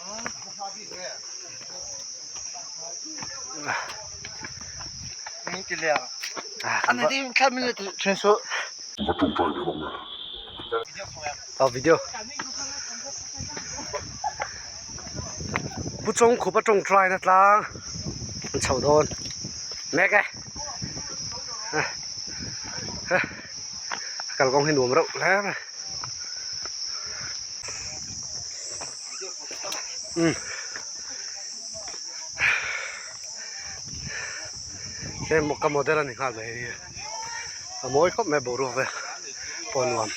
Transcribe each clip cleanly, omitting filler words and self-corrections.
Aw video Pu Chawngkhup a tawngtai na tlang an chho dawn mek e kalkawng hi nuam reuh hle mai umm heng ka model a ni nghal mai hi a mawi khawp mai boruak vel pawh a nuam.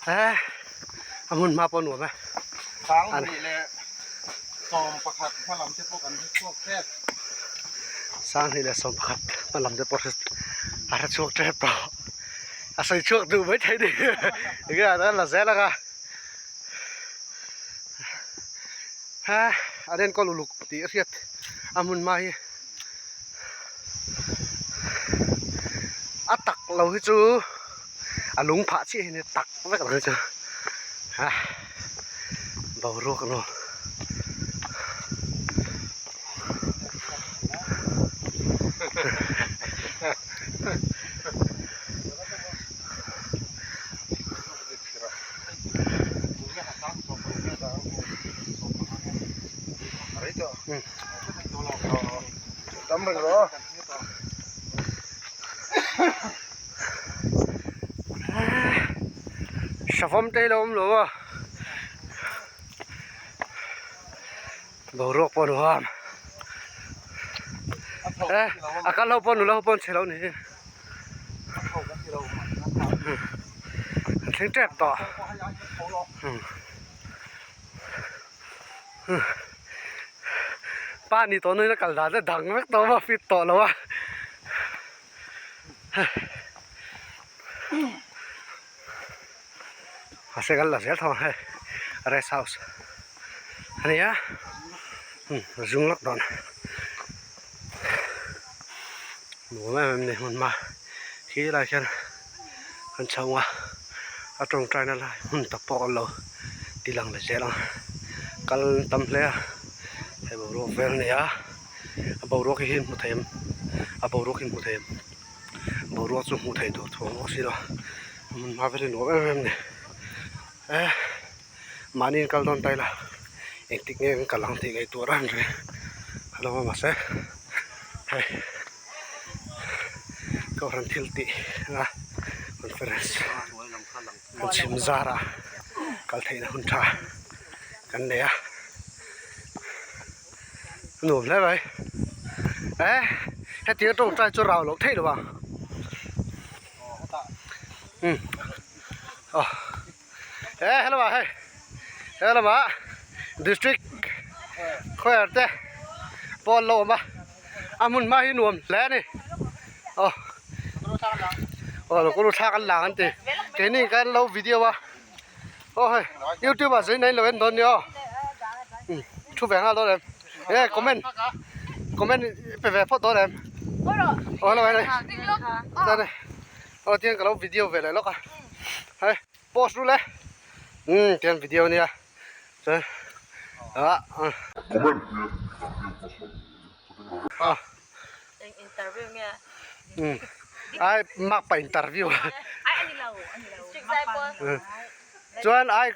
He a hmun hma pawh a nuam e. Sanghnih leh 11 hma lam te pawh kan hre chhuak tep. Sanghnih leh 11 hma lam te pawh a hre chhuak tep tawh. A sawi chhuak duh mai thei ni. Enge a la zel ang a. He an enkawl uluk tih a hriat a hmun hma hi. A tak lo hi chu a lung phah chiah hi nia tak vek ang chu a boruak nuam. Savawm te hi lo awm lo a boruak pawh a nuam e a kal ho pawh nula ho pawh an che lo ni hi an thleng tep tawh. Pa ni tawh nuin a kal dan te dang vek tawh a fit tawh lo a mahse kan la zel tho ang hei rest house a ni a zung lawk dawn nuam em em a ni hmun hma khi lai khian an chho a a tawngtai na lai hmun tak pawh an lo ti lang leh zel ang kal tam hle a hei boruak vel a ni a a boruak hi hmu thei em a boruak hi hmu thei em boruak chu hmuh theih tur thu ang bawk si lo hmun hma vel hi nuam em em a ni e mahni in kal dawn ta ila engtik nge kan kal ang tih ngaihtuah ran reng a lo awm mahse hei. Kohhran thil tih a conference kan chhim zar a kal theihna hun tha kan nei a a nuam hle mai e hetiang a tawngtai chu rau loh theih lo ang umm aw e hello ah hei he lamah district square te pawh an lo awm a a hmun hma hi nuam hle a ni aw aw lo kawr thlak an lang an ti keini kan lo video a aw hei youtube ah zin a in lo en dawn nia aw thu ve nghal dawn em e comment comment pe ve phawt dawn em aw hello hello aw tiang ka lo video ve leh lawk a hei. Post rul e umm tian video ania chuan ah ah Eng interview nge umm ai makpa interview ai ani lo ani lo chuan ai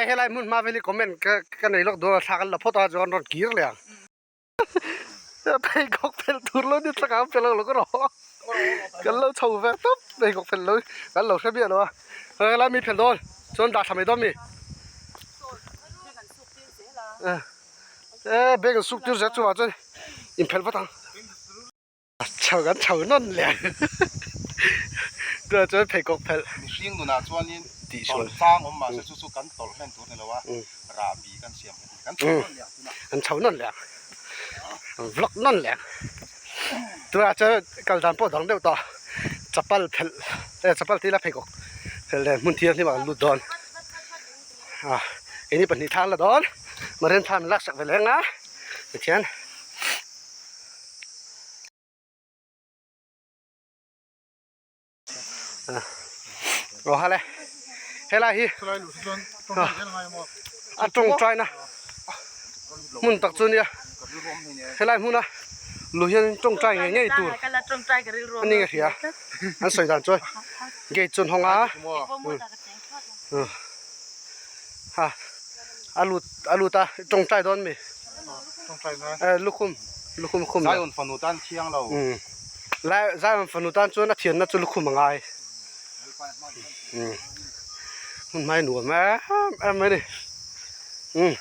helai hmun hma vel hi comment ka ka nei lawk dawn a thla kan la phawt a chuan rawn kir leh ang. Pheikhawk phelh tur lo ni thla ang phelh ang lo ka rawh kan lo chho ve tawp pheikhawk phelh lo kan lo hre miah lo a helai mi phelh dawn chuan dah thla mai dawn mi e bag an suk tir zel chuvang chuan inphelh vat ang. Chho kan chho nawn leh tunah chuan pheikhawk phelh Mihring nunah chuanin tih sual tawlh tlang awm mahse chu chu kan tawlh hlen tur ni lo a rahbi kan siam hi kan chho nawn leh ang tunah kan chho nawn leh ang vlog nawn leh ang tunah chuan kal dan pawh dang deuh tawh chapal phelh eh chapal tih ila pheikhawk Fel leh hmun thianghlim ah kan lut dawn a keini pahnih thla an la dawn Marian thla an laksak ve leh ang a tihian. Aw hale helai hi a tawngtaina hmun tak chu ania helai hmuna lui hian tawngtai ngei ngei tur a ni ka hria an sawi dan chuan gate chu an hawng a ha a lut a lut a tawngtai dawn mi lukhum lukhum khum Lai Zion fanu tan chuan a thianna chu lukhum a ngai. Umm hmun hmai nuam em em mai a ni. Umm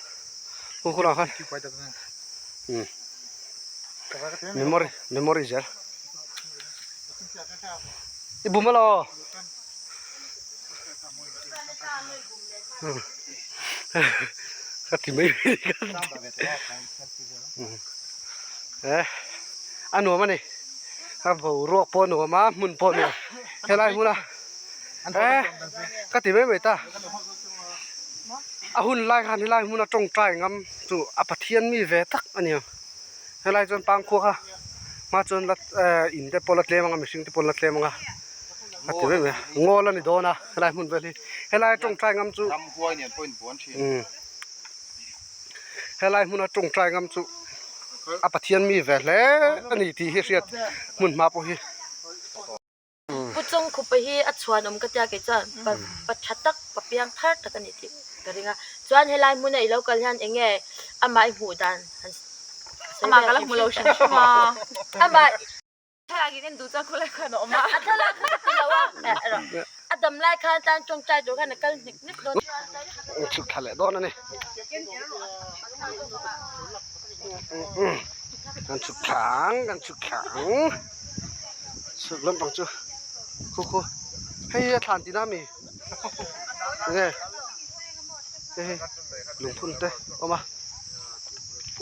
khu khurah khan umm memory memory zel. I bum alaw? Ka ti mai mai ka ti. Eh a nuam a ni a boruak pawh a nuam a hmun pawh a nuam helai hmuna eh ka ti mai mai ta a hun lai khan helai hmuna tawngtai ngam chu a pathian mi ve tak a ni ang helai chuan pangkhua kha hma chuan la eh in te pawh la tlem ang a mihring te pawh la tlem ang a a ti mai mai a ngawl a ni dawn a helai hmun vel hi helai tawngtai ngam chu umm. Helai hmuna tawngtai ngam chu a Pathian mi ve hle a ni tih hi hriat hmun hma pawh hi. Pu Chawngkhupa hi a chhuanawm ka tia kei chuan pa pa tha tak pa piang thar tak a ni tih ka ring a. Chuan helai hmuna i lo kal hian eng nge amah i hmuh dan han sawi Amah ka la hmu lo hrim hrim a. Amah Thlalak in en duh chuan khulai khan a awm a. A thlalak kha ka ti lo a, a dam lai khan tan tawngtai tur khan a kal hnik hnik dawn. Chhuk thla leh dawn a ni. Kan chhuk thla ang, kan chhuk thla ang. Chhuk lampang chu khu khu hei hi a thlan tihna a mi? Enge hei hi lungphun te a awm a.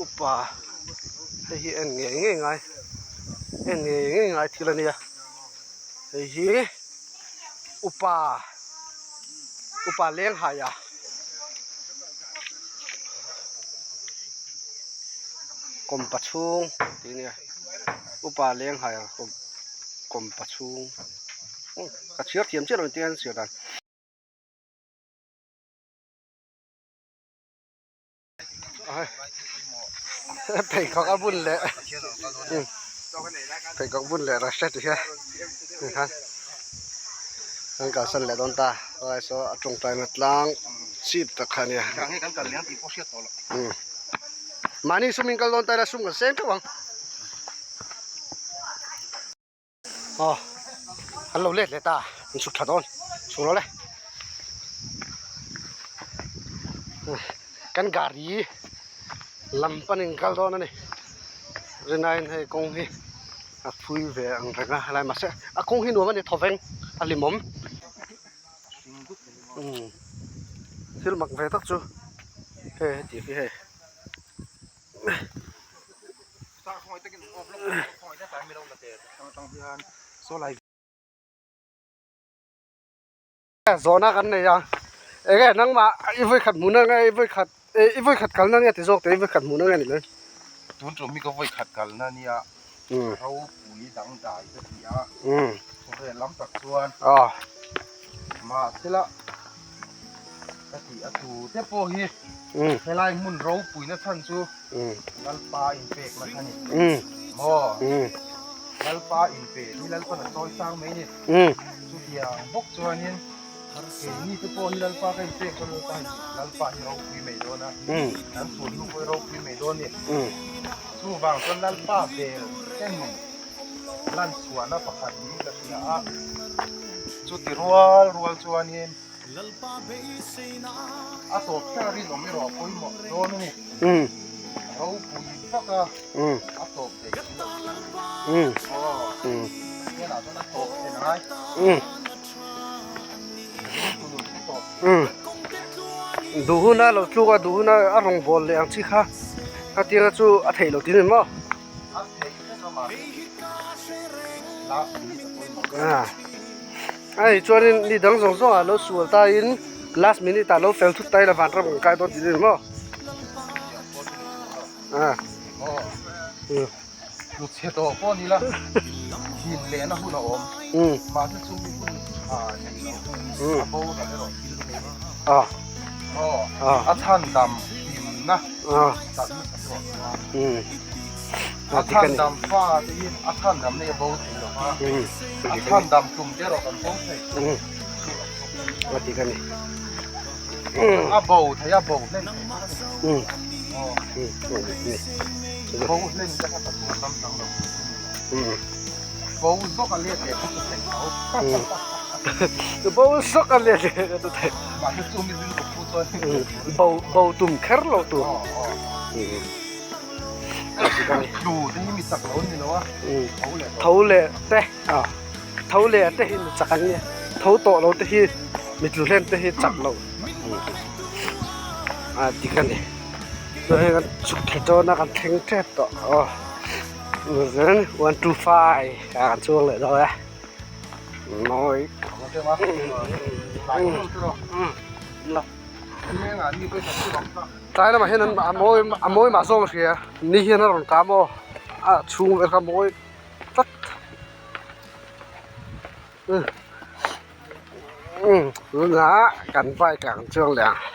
Upa hei hi en ngei ngei ngai en ngei ngei ngai thil a nia hei hi upa upa leng hai a kawmpa chhung tih a nia upa leng hai a kawmpa chhung ka chhiar thiam chiah lo engtin nge an chhiar dan. Pheikhawk a bun leh pheikhawk bun leh rasta ti hian tikhan an kalsan leh dawn ta helai saw a tawngtaina tlang chip tak kha a nia mahni sum in kal dawn ta ila sum kan seng theuh ang. Aw an lo let leh ta an chhuk tha dawn chhuk rawh le kan gari lam panin kal dawn a ni rinaiin hei kawng hi a phui ve ang reng a helai mahse a kawng hi nuam a ni thawveng a hlimawm umm thil mak ve tak chu hei heti hi hei. Zawhna kan nei a enge nangmah i vawi khat hmuhna nge i vawi khat i vawi khat kalna nge ti zawk teh i vawi khat hmuhna nge ni mai. Tun tum hi ka vawi khat kalna nia ropui dangdai ka ti a khawvel lam tak chuan mahsela ka tih a tu te pawh hi helai hmun ropuina chhan chu Lalpa inpekna kha ni maw Lalpa inpe hi Lalpan a chawi sang mai ni chutiang bawk chuanin keini te pawh hi Lalpa ka inpek chuan Lalpa hi Lalpa hi ropui mai dawn a kan chhun hnu pawh hi ropui mai dawn ni chuvang chuan Lalpa bel ten lan chhuahna pakhat niin ka hria a chuti rual rual chuanin A tawp thleng a rinawm erawh a pawimawh dawn a ni. Ropui vak a, a tawp daih si lo chu. Aw, Pathianah chuan a tawp thlen a ngai. Ringtu nun chu tawp thlen. Duh huna lo tluk a, duh huna a rawn bawl leh ang chi kha khatianga chu a theih loh tin a ni maw? A theih vek a mahse last minute a pawimawh. Hei chuanin ni dang zawng zawng ah lo sual ta in last minute ah lo fel thut ta ila vanram kan kai dawn tih ni maw a Lu chhe tawh pawh ni la thin lehna hun a awm mahse chu mi hun tha nei lo a bo ral erawh thil thei ni a chhan dam hlimna tak nasa tawh chuan a chhan dam fa te hi a chhan dam nei a bo thei lo va a chhan dam tum te erawh kan bo thei a dik a ni a bo thei a bo hlen thei bo hlen te kha ka tur tam chang lo bo zawk a let leh ka thei lo bo zawk a let leh ka thei mahse chu mi rilru phu chuan bo bo tum kher lo tur tlu te hi mi chak lo an ni lo a tho leh te a tho leh te hi mi chak an nia tho tawh lo te hi mi tlu hlen te hi chak lo a dik a ni chuan hei kan chhuk thla dawn a kan thleng tep tawh aw one two five ah kan chuang leh dawn e mawi tlai lamah hian a mawi a mawi mah zawng a hria ni hian a rawn kam aw a chhung vel kha a mawi tlat tunah kan bike ah kan chuang leh ang.